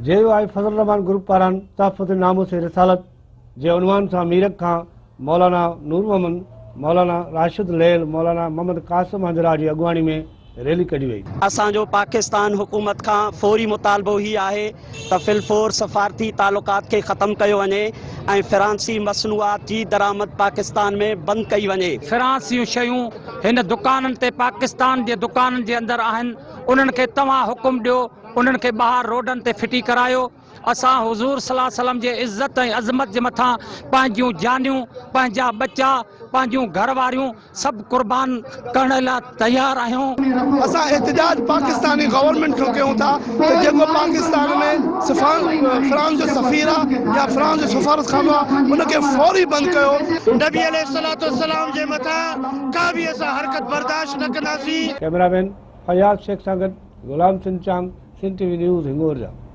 J U I Fazal ur Rehman group پاران تحفظ ناموس رسالت جي عنوان سان ميرڪ کان مولانا نور محمد، مولانا راشد ليل، مولانا محمد قاسم هنجرا جي اڳواڻي ۾ ريلي ڪڍي وئي. اسان جو پاڪستان حڪومت کان فوري مطالبو هي آهي ته في الفور سفارتي تعلقات کي ختم ڪيو وڃي ۽ فرانسي مصنوعات جي درآمد پاڪستان ۾ بند ڪئي وڃي. فرانس جون شيون هن دڪانن تي پاڪستان جي دڪانن جي اندر آهن انهن کي توهان حڪم ڏيو انهن کي ٻاهر روڊن تي ڦٽي ڪرايو. اسان حضور صلي الله عليه وسلم جي عزت ۽ عظمت جي مٿان پنهنجيون جانيون، پنهنجا ٻچا، پنهنجيون گهر واريون سڀ قربان ڪرڻ لاء تيار آهيون. اسان احتجاج پاڪستاني گورنمينٽ کان ڪيون ٿا ته جيڪو پاڪستان ۾ فرانس جو سفير آ يا فرانس جو سفارتخانو آ ان کي فوري بند ڪيو. نبي عليه الصلوة والسلام جي مٿان ڪا به اسان حرڪت برداشت نه ڪنداسين. ڪئميرا مين فياض شيخ سان گڏ Ghulam Sindh Chang, Sindh T V news, Hingorja.